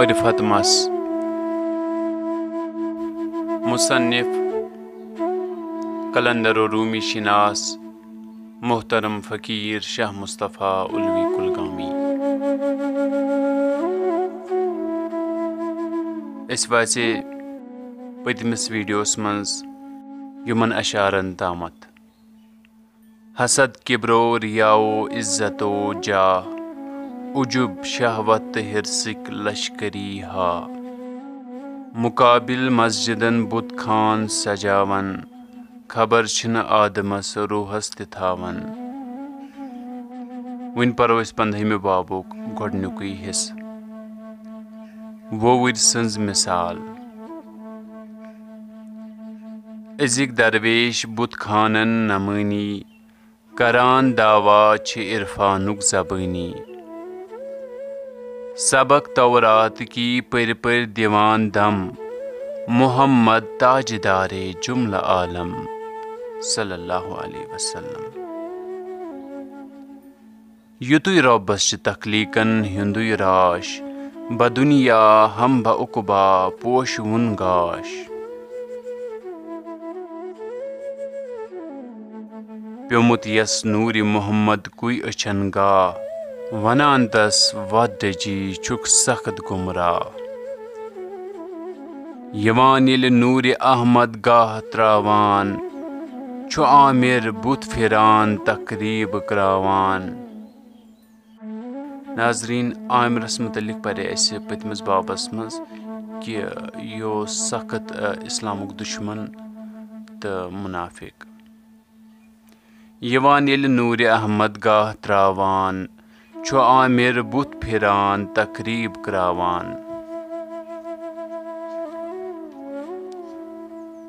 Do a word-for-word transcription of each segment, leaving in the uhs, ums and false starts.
رفعت مس، مصنف قلندر و رومی شناس محترم فقیر شاہ مصطفیٰ علوی کلگامی۔ أسۍ واتھے پٔتمِس ویڈیوس منٛز یِمن اشعارن تامتھ۔ حسد، کبرو، ریاو، عزتو، جاہ، عجب، شہوت تہٕ حرصٕکۍ لشکری ہا۔ مقابل مسجدن بت خان سجاون، خبر چھِنہٕ آدمس روحس تہِ تھاون۔ وۄنۍ پرو أسۍ پندہمہِ بابُک گۄڈنیُکُے حصہٕ۔ ووٚوٕرۍ سٕنٛز مثال۔ أزِکۍ درویش بت خانن نمٲنی، کران دعویٰ چھِ عرفانُک زبٲنی۔ سبق تورات کی پٔرۍ پٔرۍ دِوان دم، محمد تاجدارے جملہ عالم صلی اللہ علیہ وسلم۔ یُتُے رۄبس چھِ تخلیٖقن ہُنٛدُے راش، بدنیا ہم بعقبا پوشوُن گاش۔ پیوٚمُت یس نوٗرِ محمد کُے أچھن گاہ، ونان تس وتھ ڈٔجی چھُکھ سخت گمراہ۔ یِوان ییٚلہِ نوٗرِ احمد گاہ تراوان، چھُ عامر بُتھ پھِران تقریٖب کراوان۔ ناظریٖن، عامرس متعلق پرے اسہِ پٔتمِس بابس منٛز کہِ یہِ اوس سخت، ا، اسلامُک دشمن تہٕ منافق۔ یِوان ییٚلہِ نوٗرِ احمد گاہ تراوان، چھُ عامر بُتھ پھِران تقریٖب کراوان۔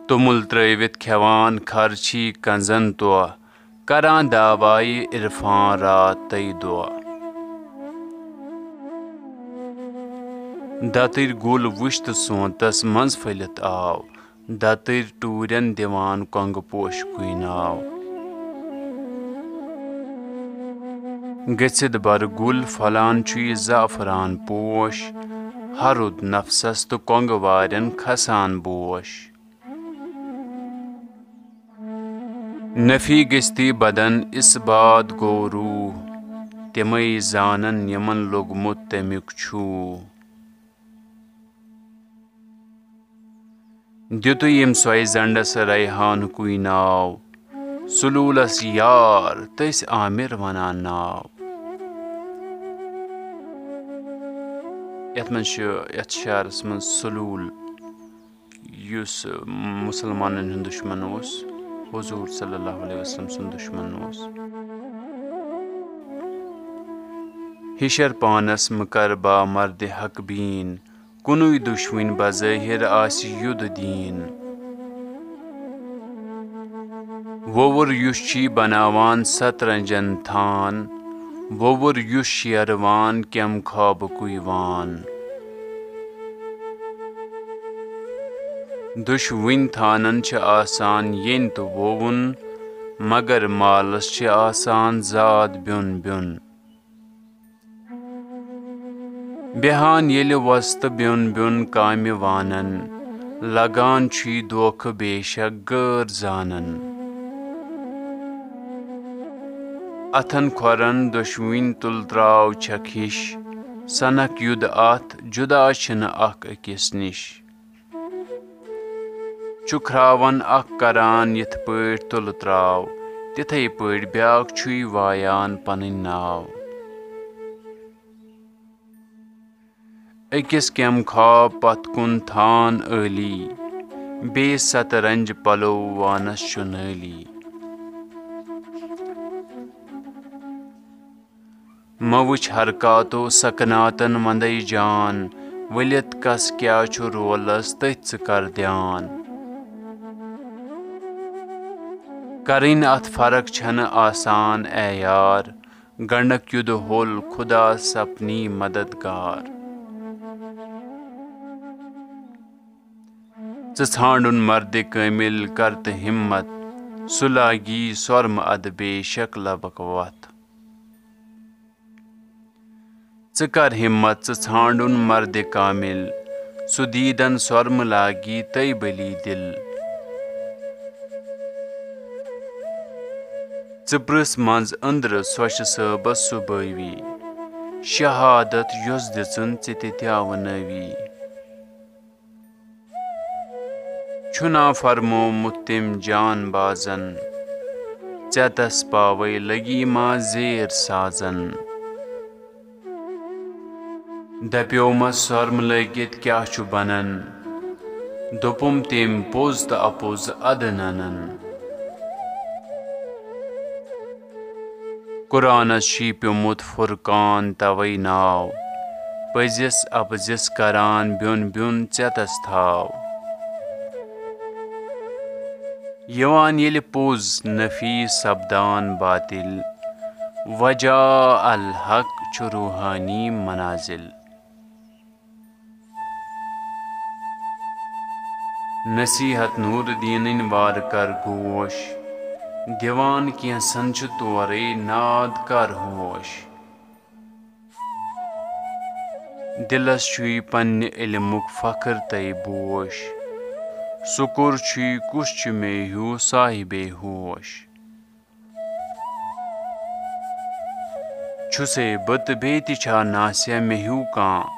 توٚمُل ترٲوِتھ کھٮ۪وان خرچی کنزن توہ، کران دعوایہِ عرفان راتَے دۄہ۔ دتٕرۍ گُل وُچھ تہٕ سونتس منٛز پھٔلِتھ آو، دتٕرۍ ٹوٗرٮ۪ن دِوان کۄنٛگہٕ پوش کُے ناو۔ گٔژھِتھ بر گُل پھۄلان چھُ یہِ زعفران پوش، ہرُد نفسس تہٕ کۄنٛگہٕ وارٮ۪ن کھسان بوش۔ نفی گٔژھتھی بدن اثبات گوٚو روح، تِمے زانن یِمن لوٚگمُت تمیُک چھُو۔ دیُتُے ییٚمہِ سۄے زنڈس ریحان کُے ناو، سلوٗلس یار تٔسۍ عامر ونان ناو۔ یتھ منٛز چھُ، یتھ شعرس منٛز سلوٗل، یُس مُسلمانن ہُنٛد دُشمن اوس، حضور صلی اللہ علیہ وسلم سُنٛد دُشمن اوس۔ ہِشر پانس مہٕ کر با مردِ حق بیٖن، کُنُے دُشوٕنۍ بظٲہِر آسہِ یُدھ دیٖن۔ ووٚوُر یُس چھی بناوان سترنجن تھان، ووٚوُر یُس شیروان کیمہِ خوابہٕ کُے وان۔ دُشوٕنۍ تھانن چھِ آسان ییٚنۍ تہٕ ووُن، مگر مالس چھِ آسان زاد بیوٚن بیوٚن۔ بیہان ییٚلہِ وۄستہٕ بیوٚن بیوٚن کامہِ وانن، لگان چھُے دھوکہٕ بے شک غٲر زانن۔ اتھن کھۄرن دۄشوٕنۍ تُل تراو چھکھ ہِش، سنکھ یُد اتھ جُدا چھِنہٕ اکھ أکِس نِش۔ چھُکھ راوان اکھ کران یِتھ پٲٹھۍ تُلہٕ تراو، تِتھے پٲٹھۍ بیاکھ چھُے وایان پنٕنۍ ناو۔ أکِس کیمہِ خواب پتھ کُن تھان عٲلی، بیٚیِس سترنج پلو وانس چھُ نٲلی۔ مہ وٕچھ حرکاتو سکناتن وندے جان، ؤلِتھ کس کیاہ چھُ رولس تٔتھۍ ژٕ کر دیان۔ کرٕنۍ اتھ فرق چھنہٕ آسان اے یار، گنڈک یُدھ ہوٚل خدا سپنی مددگار۔ ژٕ ژھانڈُن مردِ کٲمِل کر تہٕ ہمت، سُہ لاگی سۄرمہٕ ادٕ بے شک لبک وتھ۔ ژٕ کر ہمت، ژٕ ژھانڈُن مرد کامل، سُہ دیدن سۄرمہٕ لاگی تٔے بلی دل۔ ژٕ پرژھ منز أندرٕ سۄچھِ صٲبس سُہ بٲوی، شہادت یۄس دِژٕن ژےٚ تہِ تیاونٲوی۔ چھُنا فرمومُت تٔمۍ جان بازن، ژٮ۪تس پاوے لگی ما زیر سازن۔ دپیومس سۄرمہٕ لٲگِتھ کیاہ چھُ بنان، دوٚپُم تٔمۍ پوٚز تہٕ اپوٚز ادٕ ننان۔ قرآنس چھُے پیومُت فرقان توے ناو، پٔزِس اپزِس کران بیوٚن بیوٚن ژٮ۪تس تھاو۔ یِوان ییٚلہِ پوٚز نفی سپدان باطل، وجا الحق چھُ روحانی منازل۔ نصیحت نور دیٖنٕنۍ وارٕ کر گوش، دِوان کینٛژھن چھُ تورے ناد کر ہوش۔ دِلس چھُے پننہِ علمُک فخر تہٕ بوش، سُہ کوٚر چھُے کُس چھُ مےٚ ہیوٗ صاحبے ہوش۔ چھُسے بہٕ تہٕ بیٚیہِ تہِ چھا ناسیا مےٚ ہیوٗ کانٛہہ،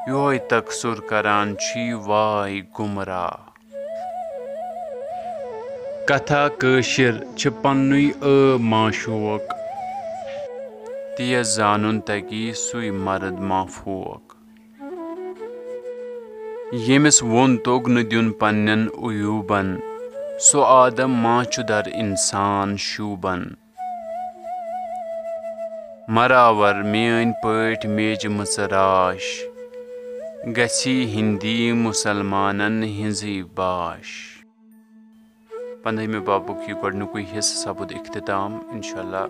یِہوٚے تقصُر کران چھی واے گمراہ۔ کتھا کٲشِر چھِ پننُے عٲب ما شوق، تیز زانُن تگی سُے مرد ما فوق۔ ییٚمِس ووٚن توٚگ نہٕ دیُن پننٮ۪ن عیوٗبن، سُہ آدم ما چھُ در انسان شوٗبن۔ مراور میٲنۍ پٲٹھۍ میجمٕژ راش، گژھی ہندی مسلمانن ہنزٕے باش۔ پندہمہِ بابُک یہِ گۄڈنیُکُے حصہٕ سپُد اختتام۔ انشاءاللہ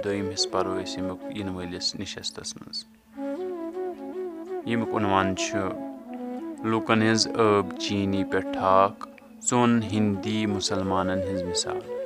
دوٚیِم حصہٕ پرو أسۍ اَمیُک یِنہٕ وٲلِس نشستس منٛز۔ ییٚمیُک عنوان چھُ لوٗکن ہٕنٛز عٲب چیٖنی پٮ۪ٹھ ٹھاک، ژوٚن ہِندی مُسلمانن ہٕنٛز مثال۔